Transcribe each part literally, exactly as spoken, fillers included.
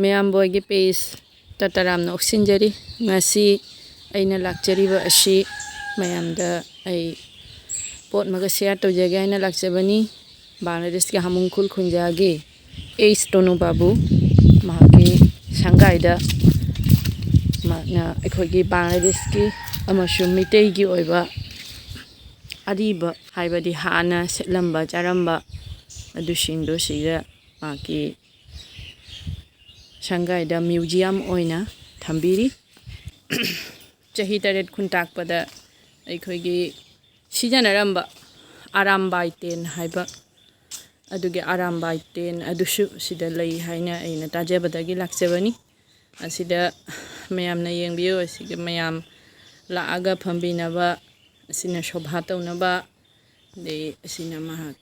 ꯃꯌꯥꯝꯕ ꯍꯣꯏꯒꯤ ꯄꯦꯖꯇ ꯇꯔꯥꯝꯅ ꯑꯣꯛꯁꯤꯟꯖꯔꯤ꯫ ꯉꯁꯤ ꯑꯩꯅ ꯂꯥꯛꯆꯔꯤꯕ ꯑꯁꯤ ꯃꯌꯥꯝꯗ ꯑꯩ ꯄꯣꯠ ꯑꯃꯒ ꯁꯤꯌꯥꯔ ꯇꯧꯖꯒꯦ ꯍꯥꯏꯅ ꯂꯥꯛꯆꯕꯅꯤ꯫ ꯕꯪꯒ꯭ꯂꯥꯗꯦꯁꯀꯤ ꯍꯥꯃꯨꯡ ꯈꯨꯜ ꯈꯨꯟꯖꯥꯒꯤ ꯑꯦꯁ ꯇꯣꯅꯨ ꯕꯥꯕꯨ, ꯃꯍꯥꯛꯀꯤ ꯁꯪꯒꯥꯏꯗ ꯃꯍꯥꯛꯅ ꯑꯩꯈꯣꯏꯒꯤ ꯕꯪꯒ꯭ꯂꯥꯗꯦꯁꯀꯤ ꯑꯃꯁꯨꯡ ꯃꯤꯇꯩꯒꯤ ꯑꯣꯏꯕ ꯑꯔꯤꯕ, ꯍꯥꯏꯕꯗꯤ ꯍꯥꯟꯅ ꯁꯦꯠꯂꯝꯕ ꯆꯥꯔꯝꯕ ꯑꯗꯨꯁꯤꯡꯗꯨ ꯁꯤꯗ ꯃꯍꯥꯛꯀꯤ ꯁꯪꯒꯥꯏꯗ ꯃ꯭ꯌꯨꯖꯤꯌꯝ ꯑꯣꯏꯅ ꯊꯝꯕꯤꯔꯤ꯫ ꯆꯍꯤ ꯇꯔꯦꯠ ꯈꯨꯟꯇꯥꯛꯄꯗ ꯑꯩꯈꯣꯏꯒꯤ ꯁꯤꯖꯤꯟꯅꯔꯝꯕ ꯑꯔꯥꯝꯕꯥꯏ ꯇꯦꯟ ꯍꯥꯏꯕ, ꯑꯗꯨꯒꯤ ꯑꯔꯥꯝꯕꯥꯏ ꯇꯦꯟ ꯑꯗꯨꯁꯨ ꯁꯤꯗ ꯂꯩ ꯍꯥꯏꯅ ꯑꯩꯅ ꯇꯥꯖꯕꯗꯒꯤ ꯂꯥꯛꯆꯕꯅꯤ꯫ ꯑꯁꯤꯗ ꯃꯌꯥꯝꯅ ꯌꯦꯡꯕꯤꯌꯨ, ꯑꯁꯤꯒ ꯃꯌꯥꯝ ꯂꯥꯛꯑꯒ ꯐꯝꯕꯤꯅꯕ, ꯑꯁꯤꯅ ꯁꯣꯚꯥ ꯇꯧꯅꯕ, ꯑꯗꯩ ꯑꯁꯤꯅ ꯃꯍꯥꯛ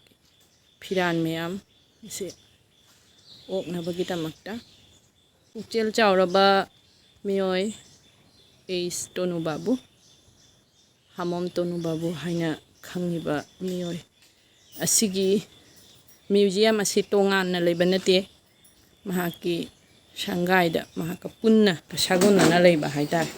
ꯐꯤꯔꯥꯟ ꯃꯌꯥꯝ ꯑꯁꯤ ꯑꯣꯛꯅꯕꯒꯤꯗꯃꯛꯇ꯫ ꯄꯨꯛꯆꯦꯜ ꯆꯥꯎꯔꯕ ꯃꯤꯑꯣꯏ ꯑꯦꯁ ꯇꯣꯅꯨ ꯕꯥꯕꯨ, ꯍꯥꯃꯣꯝ ꯇꯣꯅꯨ ꯕꯥꯕꯨ ꯍꯥꯏꯅ ꯈꯪꯉꯤꯕ ꯃꯤꯑꯣꯏ ꯑꯁꯤꯒꯤ ꯃ꯭ꯌꯨꯖꯤꯌꯝ ꯑꯁꯤ ꯇꯣꯉꯥꯟꯅ ꯂꯩꯕ ꯅꯠꯇꯦ, ꯃꯍꯥꯛꯀꯤ ꯁꯪꯒꯥꯏꯗ ꯃꯍꯥꯛꯀ ꯄꯨꯟꯅ ꯁꯥꯒꯣꯟꯅꯅ ꯂꯩꯕ ꯍꯥꯏꯇꯥꯔꯦ꯫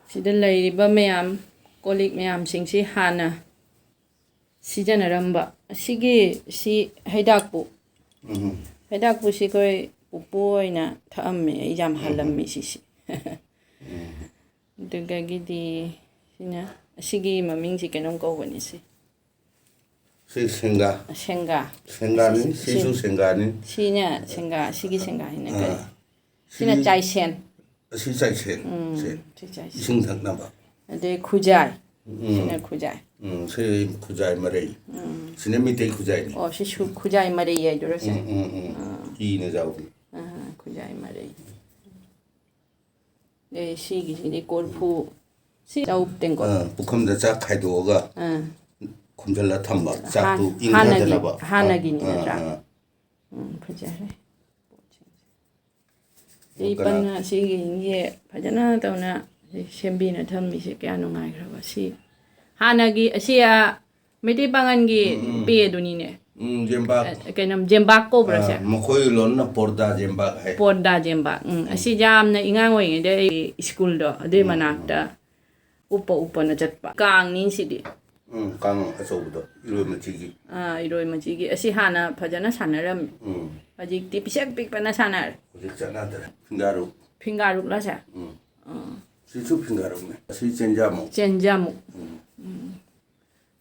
ꯁꯤꯗ ꯂꯩꯔꯤꯕ ꯃꯌꯥꯝ, ꯀꯣꯜ ꯂꯤꯛ ꯃꯌꯥꯝꯁꯤꯡꯁꯤ ꯍꯥꯟꯅ ꯁꯤꯖꯤꯟꯅꯔꯝꯕ꯫ ꯑꯁꯤꯒꯤ, ꯁꯤ ꯍꯩꯗꯥꯛꯄꯨ꯫ ꯎꯝ꯫ ꯍꯩꯗꯥꯛꯄꯨꯁꯤ ꯑꯩꯈꯣꯏ ꯄꯨꯄꯨ ꯑꯣꯏꯅ ꯊꯛꯑꯝꯃꯦ, ꯑꯩ ꯌꯥꯝ ꯍꯜꯂꯝꯃꯤ ꯁꯤꯁꯤ꯫ ꯎꯝ꯫ ꯑꯗꯨꯗꯒꯤꯗꯤ ꯁꯤꯅ, ꯑꯁꯤꯒꯤ ꯃꯃꯤꯡꯁꯤ ꯀꯩꯅꯣꯝ ꯀꯧꯕꯅꯤ ꯁꯤ꯫ ꯁꯤ ꯁꯦꯡꯒꯥ꯫ ꯁꯦꯡꯒꯥ꯫ ꯁꯦꯡꯒꯥꯅꯤ, ꯑꯁꯤ, ꯁꯤꯁꯨ ꯁꯤ, ꯁꯦꯡꯒꯥꯅꯤ꯫ ꯁꯤꯅ ꯁꯦꯡꯒꯥ, ꯁꯤꯒꯤ ꯁꯦꯡꯒꯥ ꯍꯥꯏꯅ ꯑꯥ꯫ ꯀꯔꯤ? ꯁꯤꯅ ꯁꯤ, ꯆꯥꯏꯁꯦꯟ꯫ ꯑꯁꯤ ꯆꯥꯏꯁꯦꯟ꯫ ꯎꯝ, ꯁꯦ꯫ ꯁꯤ ꯆꯥꯏꯁꯦꯟ꯫ ꯏꯁꯤꯡ ꯊꯛꯅꯕ꯫ ꯑꯗꯩ ꯈꯨꯖꯥꯏ꯫ ꯎꯝ꯫ ꯁꯤꯅ ꯈꯨꯖꯥꯏ꯫ ꯎꯝ, ꯁꯤ ꯈꯨꯖꯥꯏ ꯃꯔꯩ꯫ ꯎꯝ꯫ ꯁꯤꯅ ꯃꯤꯇꯩ ꯈꯨꯖꯥꯏꯅꯤ꯫ ꯑꯣ, ꯁꯤꯁꯨ ꯈꯨꯖꯥꯏ ꯃꯔꯩ ꯍꯥꯏꯗꯨꯔꯣ ꯁꯦ? ꯎꯝ, ꯎꯝ, ꯎꯝ꯫ ꯑꯥ꯫ ꯏꯅ ꯌꯥꯎꯕꯤ꯫ ꯑꯥ, ꯈꯨꯖꯥꯏ ꯃꯔꯩ꯫ ꯑꯗꯩ ꯁꯤꯒꯤꯁꯤꯗꯤ ꯀꯣꯔꯐꯨ꯫ ꯁꯤ ꯆꯧ ꯇꯦꯡꯀꯣꯠ꯫ ꯑꯥ, ꯄꯨꯈꯝꯗ ꯆꯥꯛ ꯈꯥꯏꯗꯣꯛꯑꯒ ꯑꯥ꯫ ꯈꯨꯝꯖꯤꯜꯂ ꯊꯝꯕ꯫ ꯆꯥꯛꯇꯨ ꯍꯥꯟ-, ꯏꯪꯊꯗꯅꯕ꯫ ꯍꯥꯟꯅꯒꯤ, ꯍꯥꯟꯅꯒꯤꯅꯤꯅ ꯑꯥ, ꯆꯥꯛ꯫ ꯑꯥ꯫ ꯎꯝ, ꯐꯖꯔꯦ꯫ ꯁꯤ ꯀꯅꯥ? ꯄꯟꯅ ꯁꯤꯒꯤ ꯐꯖꯅ ꯇꯧꯅ ꯁꯦꯝꯕꯤꯅ ꯊꯝꯃꯤꯁꯦ ꯀꯌꯥ ꯅꯨꯡꯉꯥꯏꯈ꯭ꯔꯕ꯫ ꯁꯤ ꯍꯥꯟꯅꯒꯤ ꯑꯁꯤ, ꯑ, ꯃꯩꯇꯩ ꯄꯥꯉꯟꯒꯤ ꯎꯝ, ꯎꯝ꯫ ꯄꯦ ꯑꯗꯨꯅꯤꯅꯦ꯫ ꯎꯝ, ꯖꯦꯝꯕꯥꯛ꯫ ꯑ, ꯀꯩꯅꯣ, ꯖꯦꯝꯕꯥꯛ ꯀꯧꯕ꯭ꯔꯥ ꯁꯦ? ꯑ, ꯃꯈꯣꯏ ꯂꯣꯟꯅ ꯄꯣꯔꯗꯥ ꯖꯦꯝꯕꯥꯛ ꯍꯥꯏ꯫ ꯄꯣꯔꯗꯥ ꯖꯦꯝꯕꯥꯛ꯫ ꯎꯝ, ꯑꯁꯤ ꯌꯥꯝꯅ ꯏꯉꯥꯡ ꯑꯣꯏꯔꯤꯉꯩꯗ ꯑꯩ ꯁ꯭ꯀꯨꯜꯗꯣ ꯑꯗꯨꯏ ꯎꯝ, ꯃꯅꯥꯛꯇ ꯎꯞꯄ ꯎꯞꯄꯅ ꯆꯠꯄ꯫ ꯀꯥꯡꯅꯤ ꯁꯤꯗꯤ꯫ ꯎꯝ, ꯀꯥꯡ ꯑꯆꯧꯕꯗꯣ, ꯏꯔꯣꯏ ꯃꯆꯤꯒꯤ꯫ ꯑꯥ, ꯏꯔꯣꯏ ꯃꯆꯤꯒꯤ꯫ ꯑꯁꯤ ꯍꯥꯟꯅ ꯐꯖꯅ ꯁꯥꯟꯅꯔꯝꯃꯤ꯫ ꯎꯝ꯫ ꯍꯧꯖꯤꯛꯇꯤ ꯄꯤꯁꯛ ꯄꯤꯛꯄꯅ ꯁꯥꯟꯅꯔꯦ꯫ ꯍꯧꯖꯤꯛ ꯆꯠꯅꯗ꯭ꯔꯦ꯫ ꯐꯤꯡꯒꯥꯔꯨꯛ꯫ ꯐꯤꯡꯒꯥꯔꯨꯛꯂ ꯁꯦ? ꯎꯝ꯫ ꯑꯥ꯫ ꯁꯤꯁꯨ ꯐꯤꯡꯒꯥꯔꯨꯛꯅꯦ꯫ ꯑꯁꯤ ꯆꯦꯟꯖꯥꯃꯨꯛ꯫ ꯆꯦꯟꯖꯥꯃꯨꯛ꯫ ꯎꯝ꯫ ꯎꯝ꯫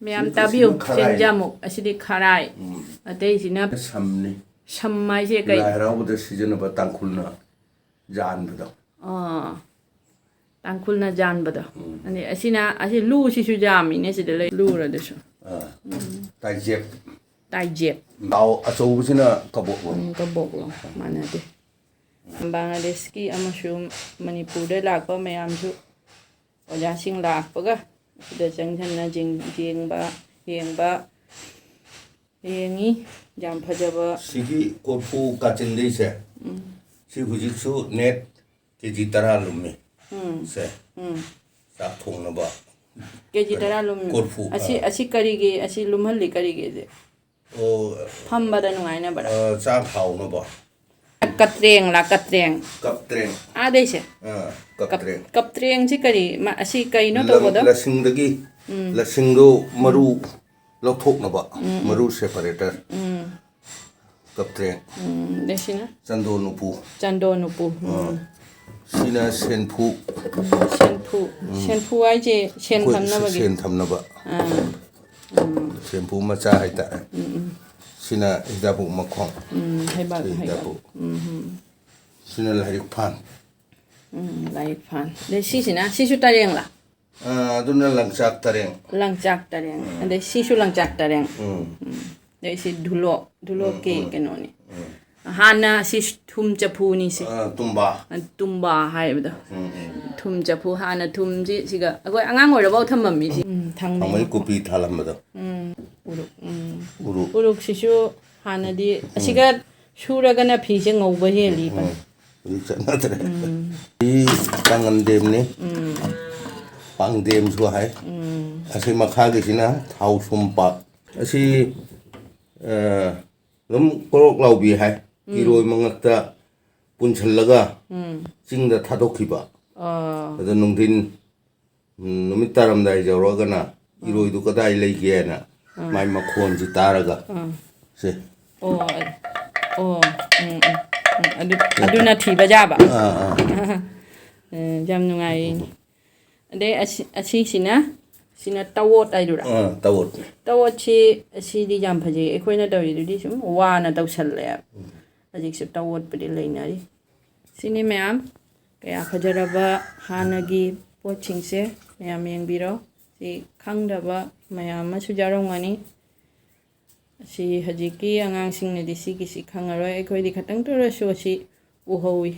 ꯃꯌꯥꯝ ꯁꯤ-, ꯇꯥꯕꯤꯌꯨ꯫ ꯁꯤꯅ ꯈꯔꯥꯏ꯫ ꯆꯦꯟꯖꯥꯃꯨꯛ꯫ ꯑꯁꯤꯗꯤ ꯈꯔꯥꯏ꯫ ꯎꯝ꯫ ꯑꯇꯩꯁꯤꯅ ꯁꯝꯅꯤ꯫ ꯁꯝ ꯍꯥꯏꯁꯦ ꯀꯩ? ꯂꯥꯏ ꯍꯔꯥꯎꯕꯗ ꯁꯤꯖꯤꯟꯅꯕ ꯇꯥꯡꯈꯨꯜꯅ ꯌꯥꯟꯕꯗꯣ꯫ ꯑꯥ꯫ ꯇꯥꯡꯈꯨꯜꯅ ꯌꯥꯟꯕꯗꯣ꯫ ꯎꯝ꯫ ꯑꯗꯩ ꯑꯁꯤꯅ, ꯑꯁꯤ ꯂꯨꯁꯤꯁꯨ ꯌꯥꯝꯃꯤꯅꯦ ꯁꯤꯗ ꯂꯩ, ꯂꯨꯔꯗꯨꯁꯨ꯫ ꯑꯥ꯫ ꯎꯝ꯫ ꯇꯥꯏꯖꯦꯞ꯫ ꯇꯥꯏꯖꯦꯞ꯫ ꯂꯥꯎ ꯑꯆꯧꯕꯁꯤꯅ ꯀꯕꯣꯛꯂꯣ꯫ ꯎꯝ, ꯀꯕꯣꯛꯂꯣ꯫ ꯃꯥꯟꯅꯗꯦ꯫ ꯕꯪꯒ꯭ꯂꯥꯗꯦꯁꯀꯤ ꯑꯃꯁꯨꯡ ꯃꯅꯤꯄꯨꯔꯗ ꯂꯥꯛꯄ ꯃꯌꯥꯝꯁꯨ ꯑꯣꯖꯥꯁꯤꯡ ꯂꯥꯛꯄꯒ ꯁꯤꯗ ꯆꯪꯁꯤꯟꯅ ꯌꯦꯡ-, ꯌꯦꯡꯕ, ꯌꯦꯡꯕ, ꯌꯦꯡꯉꯤ꯫ ꯌꯥꯝ ꯐꯖꯕ꯫ ꯁꯤꯒꯤ ꯀꯣꯔꯐꯨ ꯀꯥꯆꯤꯟꯗꯩꯁꯦ, ꯎꯝ꯫ ꯁꯤ ꯍꯧꯖꯤꯛꯁꯨ ꯅꯦꯠ ꯀꯦ ꯖꯤ ꯇꯔꯥ ꯂꯨꯝꯃꯤ꯫ ꯎꯝ꯫ ꯁꯦ꯫ ꯎꯝ꯫ ꯆꯥꯛ ꯊꯣꯡꯅꯕ꯫ ꯀꯦ ꯖꯤ ꯇꯔꯥ ꯂꯨꯝꯃꯤ꯫ ꯀꯣꯔꯐꯨ, ꯑꯁꯤ, ꯑꯥ꯫ ꯑꯁꯤ ꯀꯔꯤꯒꯤ, ꯑꯁꯤ ꯂꯨꯝꯍꯜꯂꯤ ꯀꯔꯤꯒꯤ ꯑꯁꯤ? ꯑꯣ, ꯐꯝꯕꯗ ꯅꯨꯡꯉꯥꯏꯅꯕꯔꯥ? ꯑ, ꯆꯥꯛ ꯍꯥꯎꯅꯕ꯫ ꯀꯇ꯭ꯔꯦꯡꯂꯥ, ꯀꯇ꯭ꯔꯦꯡ? ꯀꯞꯇ꯭ꯔꯦꯡ꯫ ꯑꯥꯗꯩꯁꯦ? ꯑ, ꯀꯞ-, ꯀꯞꯇ꯭ꯔꯦꯡ꯫ ꯀꯞꯇ꯭ꯔꯦꯡꯁꯤ ꯀꯔꯤ? ꯃ-, ꯑꯁꯤ ꯀꯩꯅꯣ ꯂꯪ-, ꯇꯧꯕꯗꯣ? ꯂꯁꯤꯡꯗꯒꯤ, ꯎꯝ꯫ ꯂꯁꯤꯡꯗꯣ ꯃꯔꯨ ꯎꯝ꯫ ꯂꯧꯊꯣꯛꯅꯕ, ꯎꯝ, ꯎꯝ꯫ ꯃꯔꯨ ꯁꯦꯄꯔꯦꯇꯔ꯫ ꯎꯝ꯫ ꯀꯞꯇ꯭ꯔꯦꯡ꯫ ꯎꯝ, ꯑꯗꯩꯁꯤꯅ? ꯆꯟꯗꯣꯟ ꯎꯄꯨ꯫ ꯆꯟꯗꯣꯟ ꯎꯄꯨ꯫ ꯎꯝ꯫ ꯑ, ꯁꯤꯅ ꯁꯦꯟꯐꯨ꯫ ꯁꯦꯟꯐꯨ꯫ ꯎꯝ꯫ ꯁꯦꯟꯐꯨ ꯍꯥꯏꯁꯦ ꯁꯦꯟ ꯑꯩꯈꯣꯏ ꯊꯝꯅꯕꯒꯤ? ꯁꯦꯟ ꯊꯝꯅꯕ꯫ ꯑꯥ꯫ ꯎꯝ꯫ ꯁꯦꯟꯐꯨ ꯃꯆꯥ ꯍꯥꯏꯇꯥꯔꯦ꯫ ꯎꯝ, ꯎꯝ꯫ ꯁꯤꯅ ꯍꯤꯗꯥꯛꯄꯨ ꯃꯈꯣꯡ꯫ ꯎꯝ, ꯍꯩꯕꯥꯛ, ꯁꯤ ꯍꯩꯕꯥꯛ꯫ ꯍꯤꯗꯥꯛꯄꯨ꯫ ꯎꯝ, ꯎꯝ꯫ ꯁꯤꯅ ꯂꯥꯏꯔꯤꯛ ꯐꯥꯟ꯫ ꯎꯝ, ꯂꯥꯏꯔꯤꯛ ꯐꯥꯟ꯫ ꯑꯗꯩ ꯁꯤꯁꯤꯅ, ꯁꯤꯁꯨ ꯇꯔꯦꯡꯂꯥ? ꯑ, ꯑꯗꯨꯅ ꯂꯪꯆꯥꯛ ꯇꯔꯦꯡ꯫ ꯂꯪꯆꯥꯛ ꯇꯔꯦꯡ꯫ ꯎꯝ꯫ ꯑꯗꯩ ꯁꯤꯁꯨ ꯂꯪꯆꯥꯛ ꯇꯔꯦꯡ꯫ ꯎꯝ꯫ ꯎꯝ꯫ ꯑꯗꯩ ꯁꯤ ꯙꯨꯂꯣꯛ, ꯙꯨꯂꯣꯛꯀꯤ ꯎꯝ, ꯎꯝ꯫ ꯀꯩꯅꯣꯅꯤ꯫ ꯎꯝ꯫ ꯍꯥꯟꯅ ꯁꯤ ꯊꯨꯝ ꯆꯐꯨꯅꯤ ꯁꯤ꯫ ꯑ, ꯇꯨꯝꯕꯥ꯫ ꯑ, ꯇꯨꯝꯕꯥ ꯍꯥꯏꯕꯗꯣ꯫ ꯎꯝ, ꯎꯝ꯫ ꯊꯨꯝ ꯆꯐꯨ, ꯍꯥꯟꯅ ꯊꯨꯝꯁꯤ ꯁꯤꯒ ꯑꯩꯈꯣꯏ ꯑꯉꯥꯡ ꯑꯣꯏꯔꯐꯥꯎ ꯊꯝꯃꯝꯃꯤ ꯁꯤ꯫ ꯎꯝ, ꯊꯥꯡꯃꯩ ꯊꯥꯡꯃꯩ ꯃꯈꯣꯡ꯫ ꯀꯣꯄꯤ ꯊꯥꯜꯂꯝꯕꯗꯣ꯫ ꯎꯝ, ꯎꯔꯨꯛ꯫ ꯎꯝ꯫ ꯎꯔꯨꯛ꯫ ꯎꯔꯨꯛꯁꯤꯁꯨ ꯍꯥꯟꯅꯗꯤ ꯎꯝ꯫ ꯑꯁꯤꯒ ꯁꯨꯔꯒꯅ ꯐꯤꯁꯦ ꯉꯧꯕ ꯍꯦꯜꯂꯤ ꯎꯝ꯫ ꯐꯅꯤ꯫ ꯍꯧꯖꯤꯛ ꯆꯠꯅꯗ꯭ꯔꯦ꯫ ꯎꯝ꯫ ꯁꯤ ꯇꯥꯡꯉꯟꯗꯦꯝꯅꯤ꯫ ꯎꯝ꯫ ꯄꯥꯡꯗꯦꯝꯁꯨ ꯍꯥꯏ꯫ ꯎꯝ꯫ ꯑꯁꯤ ꯃꯈꯥꯒꯤꯁꯤꯅ ꯊꯥꯎ ꯁꯨꯝ ꯄꯥꯛ꯫ ꯑꯁꯤ ꯑ, ꯑꯗꯨꯝ ꯀ꯭ꯔꯣꯛ ꯂꯥꯎꯕꯤ ꯍꯥꯏ, ꯏꯔꯣꯏ ꯃꯉꯛꯇ ꯄꯨꯟꯁꯤꯜꯂꯒ ꯎꯝ ꯆꯤꯡꯗ ꯊꯥꯗꯣꯛꯈꯤꯕ꯫ ꯑꯣ ꯑꯗ ꯅꯨꯡꯊꯤꯟ, ꯎꯝ, ꯅꯨꯃꯤꯠ ꯇꯥꯔꯝꯗꯥꯏ ꯌꯧꯔꯛꯑꯒꯅ ꯏꯔꯣꯏꯗꯨ ꯀꯗꯥꯏ ꯂꯩꯒꯦꯅ ꯃꯥꯏ ꯃꯈꯣꯟꯁꯤ ꯇꯥꯔꯒ, ꯑꯥ ꯁꯦ꯫ ꯑꯣ ꯑ- ꯑꯣ ꯎꯝ ꯎꯝ ꯎꯝ ꯑꯗꯨ ꯑꯗꯨꯅ ꯊꯤꯕ ꯌꯥꯕ꯫ ꯑꯥ ꯑꯥ ꯑ, ꯌꯥꯝ ꯅꯨꯡꯉꯥꯏꯔꯤꯅꯤ꯫ ꯑꯗꯩ ꯑꯁꯤ ꯑꯁꯤꯁꯤꯅ ꯁꯤꯅ ꯇꯋꯣꯠ ꯍꯥꯏꯗꯨꯔꯥ? ꯑꯥ, ꯇꯧꯔꯣ꯫ ꯇꯋꯣꯠꯁꯤ, ꯁꯤꯗꯤ ꯌꯥꯝ ꯐꯖꯩ꯫ ꯑꯩꯈꯣꯏꯅ ꯇꯧꯔꯤꯗꯨꯗꯤ ꯁꯨꯝ ꯋꯥꯅ ꯇꯧꯁꯜꯂꯦ꯫ ꯍꯧꯖꯤꯛꯁꯨ ꯇꯋꯣꯠꯄꯨꯗꯤ ꯂꯩꯅꯔꯤ꯫ ꯁꯤꯅꯤ ꯃꯌꯥꯝ, ꯀꯌꯥ ꯐꯖꯔꯕ ꯍꯥꯟꯅꯒꯤ ꯄꯣꯠꯁꯤꯡꯁꯦ ꯃꯌꯥꯝ ꯌꯦꯡꯕꯤꯔꯣ꯫ ꯁꯤ ꯈꯪꯗꯕ ꯃꯌꯥꯝ ꯑꯃꯁꯨ ꯌꯥꯎꯔꯝꯒꯅꯤ꯫ ꯑꯁꯤ ꯍꯧꯖꯤꯛꯀꯤ ꯑꯉꯥꯡꯁꯤꯡꯅꯗꯤ ꯁꯤꯒꯤꯁꯤ ꯈꯪꯉꯔꯣꯏ꯫ ꯑꯩꯈꯣꯏꯗꯤ ꯈꯇꯪꯇ ꯑꯣꯏꯔꯁꯨ ꯑꯁꯤ ꯎꯍꯧꯋꯤ꯫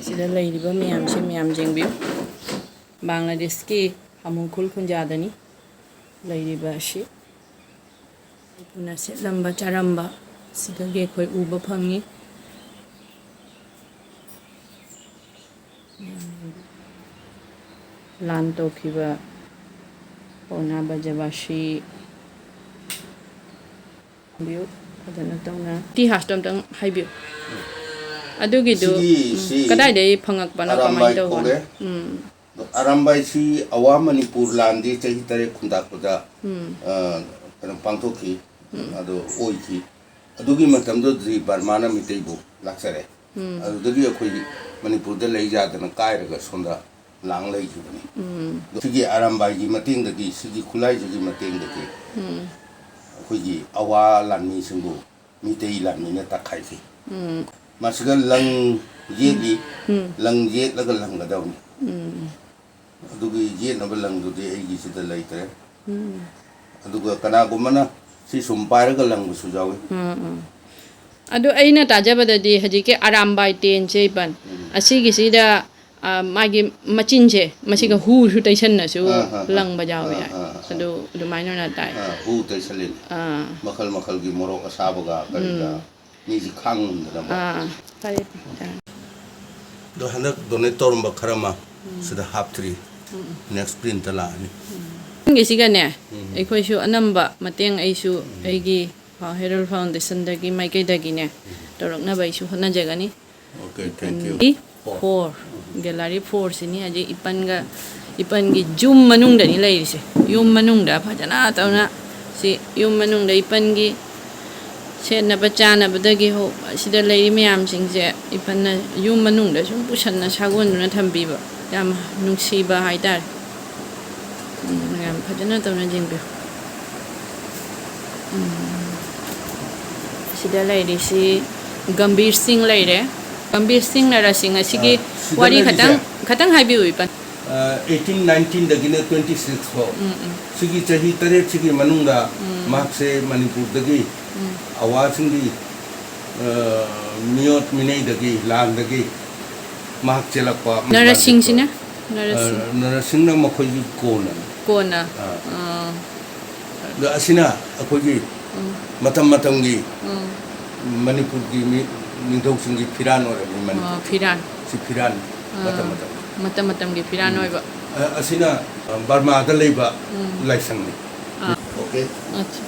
ꯁꯤꯗ ꯂꯩꯔꯤꯕ ꯃꯌꯥꯝꯁꯦ ꯃꯌꯥꯝ ꯌꯦꯡꯕꯤꯌꯨ꯫ ꯕꯪꯒ꯭ꯂꯥꯗꯦꯁꯀꯤ ꯍꯥꯃꯨꯈꯨꯜ ꯈꯨꯟꯖꯥꯗꯅꯤ ꯂꯩꯔꯤꯕ ꯑꯁꯤ꯫ ꯏꯄꯨꯅ ꯁꯦꯠꯂꯝꯕ ꯆꯥꯔꯝꯕ ꯁꯤꯗꯒꯤ ꯑꯩꯈꯣꯏ ꯎꯕ ꯐꯪꯉꯤ꯫ ꯂꯥꯟ ꯇꯧꯈꯤꯕ ꯄꯥꯎꯅꯥ ꯕ꯭ꯔꯖꯕꯥꯁꯤ ꯕꯤꯌꯨ ꯐꯖꯅ ꯇꯧꯅ꯫ ꯏꯇꯤꯍꯥꯁꯇꯣ ꯑꯝꯇꯪ ꯍꯥꯏꯕꯤꯌꯨ꯫ ꯑꯗꯨꯒꯤꯗꯨ ꯁꯤꯒꯤ ꯎꯝ, ꯁꯤ ꯀꯗꯥꯏꯗꯒꯤ ꯐꯪꯉꯛꯄꯅꯣ, ꯀꯃꯥꯏꯅ ꯑꯔꯥꯝꯕꯥꯏ ꯇꯧꯕꯅꯣ? ꯀꯧꯔꯦ꯫ ꯎꯝ ꯑꯗꯣ ꯑꯔꯥꯝꯕꯥꯏꯁꯤ ꯑꯋꯥ ꯃꯅꯤꯄꯨꯔ ꯂꯥꯟꯗꯤ ꯆꯍꯤ ꯇꯔꯦꯠ ꯈꯨꯟꯇꯥꯛꯄꯗ, ꯎꯝ ꯑ, ꯀꯩꯅꯣ ꯄꯥꯡꯊꯣꯛꯈꯤ꯫ ꯑꯗꯣ ꯑꯣꯏꯈꯤ꯫ ꯑꯗꯨꯒꯤ ꯃꯇꯝꯗꯨꯗꯗꯤ ꯕꯔꯃꯥꯅ ꯃꯤꯇꯩꯕꯨ ꯂꯥꯛꯆꯔꯦ꯫ ꯎꯝ ꯑꯗꯨꯗꯒꯤ ꯑꯩꯈꯣꯏꯒꯤ ꯃꯅꯤꯄꯨꯔꯗ ꯂꯩ ꯌꯥꯗꯅ ꯀꯥꯏꯔꯒ ꯁꯣꯝꯗ ꯂꯥꯡ ꯂꯩꯈꯤꯕꯅꯤ꯫ ꯎꯝ ꯑꯗꯣ ꯁꯤꯒꯤ ꯑꯔꯥꯝꯕꯥꯏꯒꯤ ꯃꯇꯦꯡꯗꯒꯤ, ꯁꯤꯒꯤ ꯈꯨꯠꯂꯥꯏꯁꯤꯒꯤ ꯃꯇꯦꯡꯗꯒꯤ ꯎꯝ ꯑꯩꯈꯣꯏꯒꯤ ꯑꯋꯥ ꯂꯥꯟꯃꯤꯁꯤꯡꯕꯨ ꯃꯤꯇꯩ ꯂꯥꯟꯃꯤꯅ ꯇꯛꯈꯥꯏꯈꯤ꯫ ꯎꯝ ꯃꯁꯤꯒ ꯂꯪ ꯌꯦꯠꯂꯤ꯫ ꯎꯝ ꯂꯪ ꯌꯦꯠꯂꯒ ꯂꯪꯒꯗꯕꯅꯤ꯫ ꯎꯝ ꯑꯗꯨꯒꯤ ꯌꯦꯠꯅꯕ ꯂꯪꯗꯨꯗꯤ ꯑꯩꯒꯤꯁꯤꯗ ꯂꯩꯇ꯭ꯔꯦ꯫ ꯎꯝ ꯑꯗꯨꯒ ꯀꯅꯥꯒꯨꯝꯕꯅ ꯁꯤ ꯁꯨꯝ ꯄꯥꯏꯔꯒ ꯂꯪꯕꯁꯨ ꯌꯥꯎꯏ꯫ ꯎꯝ ꯎꯝ ꯑꯗꯣ ꯑꯩꯅ ꯇꯥꯖꯕꯗꯗꯤ ꯍꯧꯖꯤꯛꯀꯤ ꯑꯔꯥꯝꯕꯥꯏ ꯇꯦꯟꯁꯦ ꯏꯕꯟ ꯎꯝ꯫ ꯑꯁꯤꯒꯤꯁꯤꯗ, ꯑ, ꯃꯥꯒꯤ ꯃꯆꯤꯟꯁꯦ ꯃꯁꯤꯒ ꯎꯝ꯫ ꯍꯨꯁꯨ ꯇꯩꯁꯟꯅꯁꯨ ꯑꯥ, ꯑꯥ, ꯑꯥ꯫ ꯂꯪꯕ ꯌꯥꯎꯋꯦ꯫ ꯑꯥ, ꯑꯥ, ꯑꯥ꯫ ꯑꯗꯨ ꯑꯗꯨꯃꯥꯏꯅ ꯑꯣꯏꯅ ꯇꯥꯏ꯫ ꯑꯥ, ꯍꯨ ꯇꯩꯁꯜꯂꯤꯅꯤ꯫ ꯑꯥ ꯃꯈꯜ ꯃꯈꯜꯒꯤ ꯃꯣꯔꯣꯛ ꯑꯁꯥꯕꯒ ꯀꯔꯤꯒ ꯎꯝ꯫ ꯃꯤꯁꯤ ꯈꯥꯡ ꯉꯝꯗꯅꯕ꯫ ꯑꯥ ꯐꯔꯦ ꯐꯔꯦ꯫ ꯑꯗꯣ ꯍꯟꯗꯛ ꯗꯣꯅꯦꯠ ꯇꯧꯔꯝꯕ ꯈꯔ ꯑꯃ ꯁꯤꯗ ꯍꯥꯞꯇ꯭ꯔꯤ꯫ ꯅꯦꯛꯁ ꯄ꯭ꯔꯤꯟꯇ ꯂꯥꯛꯑꯅꯤ꯫ ꯒꯤꯁꯤꯒꯅꯦ, ꯎꯝ꯫ ꯑꯩꯈꯣꯏꯁꯨ ꯑꯅꯝꯕ ꯃꯇꯦꯡ ꯑꯩꯁꯨ ꯎꯝ꯫ ꯑꯩꯒꯤ ꯐꯥꯎ-, ꯍꯦꯔꯜ ꯐꯥꯎꯟꯗꯦꯁꯟꯗꯒꯤ ꯃꯥꯏꯀꯩꯗꯒꯤꯅꯦ, ꯎꯝ꯫ ꯇꯧꯔꯛꯅꯕ ꯑꯩꯁꯨ ꯍꯣꯠꯅꯖꯒꯅꯤ꯫ Okay, thank you꯫ ꯏꯄꯟꯒꯤ four, gallery four ꯁꯤꯅꯤ ꯍꯧꯖꯤꯛ ꯏꯄꯟꯒ, ꯏꯄꯟꯒꯤ ꯌꯨꯝ ꯃꯅꯨꯡꯗꯅꯤ ꯂꯩꯔꯤꯁꯦ꯫ ꯌꯨꯝ ꯃꯅꯨꯡꯗ ꯐꯖꯅ ꯇꯧꯅ ꯁꯤ ꯌꯨꯝ ꯃꯅꯨꯡꯗ ꯏꯄꯟꯒꯤ ꯁꯦꯠꯅꯕ ꯆꯥꯅꯕꯗꯒꯤ ꯍꯧ-, ꯑꯁꯤꯗ ꯂꯩꯔꯤ ꯃꯌꯥꯝꯁꯤꯡꯁꯦ ꯏꯄꯟꯅ ꯌꯨꯝ ꯃꯅꯨꯡꯗ ꯁꯨꯝ ꯄꯨꯁꯟꯅ ꯁꯥꯒꯣꯟꯗꯨꯅ ꯊꯝꯕꯤꯕ꯫ ꯌꯥꯝ ꯅꯨꯡꯁꯤꯕ ꯍꯥꯏꯇꯥꯔꯦ꯫ ꯎꯝ, ꯃꯌꯥꯝ ꯐꯖꯅ ꯇꯧꯅ ꯌꯦꯡꯕꯤꯌꯨ꯫ ꯎꯝ꯫ ꯁꯤꯗ ꯂꯩꯔꯤꯁꯤ ꯒꯝꯚꯤꯔ ꯁꯤꯡ ꯂꯩꯔꯦ꯫ ꯒꯝꯚꯤꯔ ꯁꯤꯡ ꯅꯔꯥ ꯁꯤꯡ ꯑꯁꯤꯒꯤ ꯑ, ꯁꯤꯗ ꯋꯥꯔꯤ ꯂꯩꯔꯤꯁꯦ? ꯈꯇꯪ, ꯈꯇꯪ ꯍꯥꯏꯕꯤꯌꯨ, ꯏꯄꯟ꯫ ꯑ, eighteen nineteen ꯗꯒꯤꯅ twenty six ꯐꯥꯎ꯫ ꯎꯝ, ꯎꯝ꯫ ꯁꯤꯒꯤ ꯆꯍꯤ ꯇꯔꯦꯠꯁꯤꯒꯤ ꯃꯅꯨꯡꯗ ꯎꯝ꯫ ꯃꯍꯥꯛꯁꯦ ꯃꯅꯤꯄꯨꯔꯗꯒꯤ ꯎꯝ꯫ ꯑꯋꯥꯁꯤꯡꯒꯤ, ꯑ, ꯃꯤꯑꯣꯠ ꯃꯤꯅꯩꯗꯒꯤ, ꯂꯥꯟꯗꯒꯤ ꯃꯍꯥꯛ ꯆꯦꯜꯂꯛꯄ꯫ ꯅꯔꯥ ꯁꯤꯡꯁꯤꯅ? ꯅꯔꯥ ꯁꯤꯡ꯫ ꯑ, ꯅꯔꯥ ꯁꯤꯡꯅ ꯃꯈꯣꯏꯒꯤ ꯀꯣꯟꯅꯅꯤ꯫ ꯀꯣꯟꯅ? ꯑ꯫ ꯑ꯫ ꯑꯗꯣ ꯑꯁꯤꯅ ꯑꯩꯈꯣꯏꯒꯤ ꯎꯝ꯫ ꯃꯇꯝ ꯃꯇꯝꯒꯤ ꯎꯝ꯫ ꯃꯅꯤꯄꯨꯔꯒꯤ ꯃꯤ-, ꯅꯤꯡꯊꯧꯁꯤꯡꯒꯤ ꯐꯤꯔꯥꯟ ꯑꯣꯏꯔꯝꯃꯤ ꯃꯅꯤꯄꯨꯔ꯫ ꯑ, ꯐꯤꯔꯥꯟ꯫ ꯁꯤ ꯐꯤꯔꯥꯟ ꯑ, ꯃꯇꯝ ꯃꯇꯝꯒꯤ꯫ ꯃꯇꯝ ꯃꯇꯝꯒꯤ ꯐꯤꯔꯥꯟ ꯎꯝ꯫ ꯑꯣꯏꯕ꯫ ꯑ-, ꯑꯁꯤꯅ, ꯑ, ꯕꯔꯃꯥꯗ ꯂꯩꯕ ꯎꯝ꯫ ꯂꯥꯏꯁꯪꯅꯤ꯫ ꯑ꯫ Okay꯫ ꯑꯠꯆꯥ꯫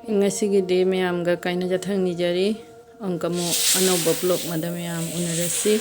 ꯉꯁꯤꯒꯤꯗꯤ ꯃꯌꯥꯝꯒ ꯀꯥꯏꯅ ꯌꯥꯊꯪ ꯅꯤꯖꯔꯤ꯫ ꯑꯃꯨꯛꯀ ꯑꯃꯨꯛ ꯑꯅꯧꯕ vlog ꯑꯃꯗ ꯃꯌꯥꯝ ꯎꯅꯔꯁꯤ꯫